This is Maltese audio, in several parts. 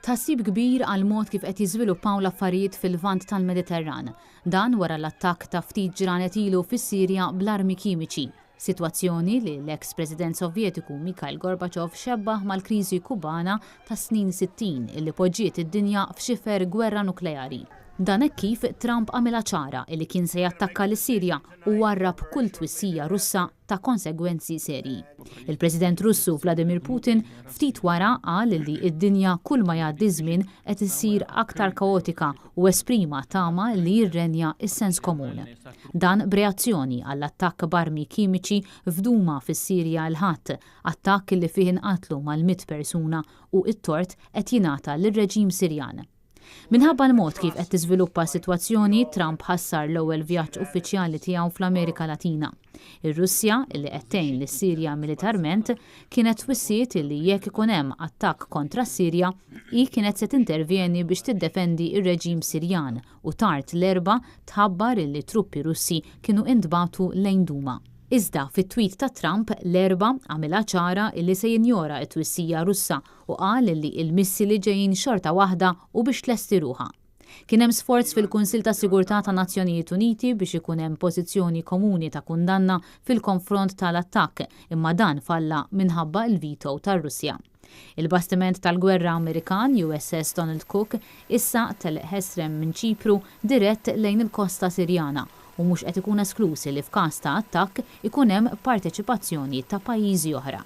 Tħassib kbir għall-mod kif qed jiżviluppaw l-affarijiet fil-Lvant tal-Mediterran. Dan wara l-attakk ta' ftit ġranet ilu fis-Sirja bl-armi kimiċi. Sitwazzjoni li l-eks President Sovjetiku Mikhail Gorbachev xebbah mal-kriżi Kubana tas-snin 60 illi poġġiet id-dinja f'xifer gwerra nukleari. Dan hekk kif Trump għamilha ċara illi kien se jattakka lis-Sirja u warrab kull twissija Russa ta' konsegwenzi serji. Il-President Russu Vladimir Putin ftit wara qal li d-dinja kull ma jgħaddi ż-żmien qed issir aktar kaotika u esprima tama li jirrenja s-sens komun. Dan b'reazzjoni għall-attakk b'armi kimiċi f'Douma fis-Sirja l-Ħadd, attakk li fih inqatlu mal-100 persuna u t-tort qed jingħata lir-reġim Sirjan. Minħabba l-mod kif qed tiżviluppa s-sitwazzjoni, Trump ħassar l-ewwel vjaġġ uffiċjali tiegħu fl-Amerika Latina. Ir-Russja, li qed tgħin lis-Sirja militarment, kienet twissiet li jekk ikun hemm attakk kontra s-Sirja, hi kienet se tintervjeni biex tiddefendi r-reġim Sirjan u tard l-Erbgħa tħabbar li truppi Russi kienu intbagħtu lejn Douma. Iżda, fit-tweet ta' Trump, l-Erbgħa, għamilha ċara li se jinjora t-twissija Russa u qal li l-missili ġejjin xorta waħda u biex tlesti ruħha. Kien hemm sforz fil-Kunsill tas-Sigurtà tan-Nazzjonijiet Uniti biex ikun hemm pożizzjoni komuni ta' kundanna fil-konfront tal-attakk imma dan falla minħabba l-veto tar-Russja. Il-bastiment tal-gwerra Amerikan USS Donald Cook issa telq ħesrem minn Ċipru dirett lejn il-kosta Sirjana u mhux qed ikun eskluż li f'każ ta' attakk ikun hemm parteċipazzjoni ta' pajjiżi oħra.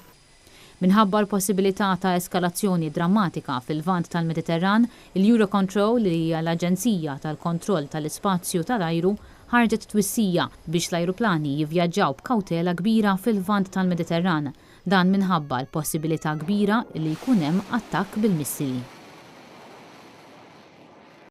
Minħabba l-possibilità ta' eskalazzjoni drammatika fil-Lvant tal-Mediterran, il-Eurocontrol li hija l-aġenzija tal-kontroll tal-ispazju tal-ajru ħarġet twissija biex l-ajruplani jivvjaġġaw b'kawtela kbira fil-Lvant tal-Mediterran. Dan minħabba l-possibilità kbira li jkun hemm attakk bil-missili.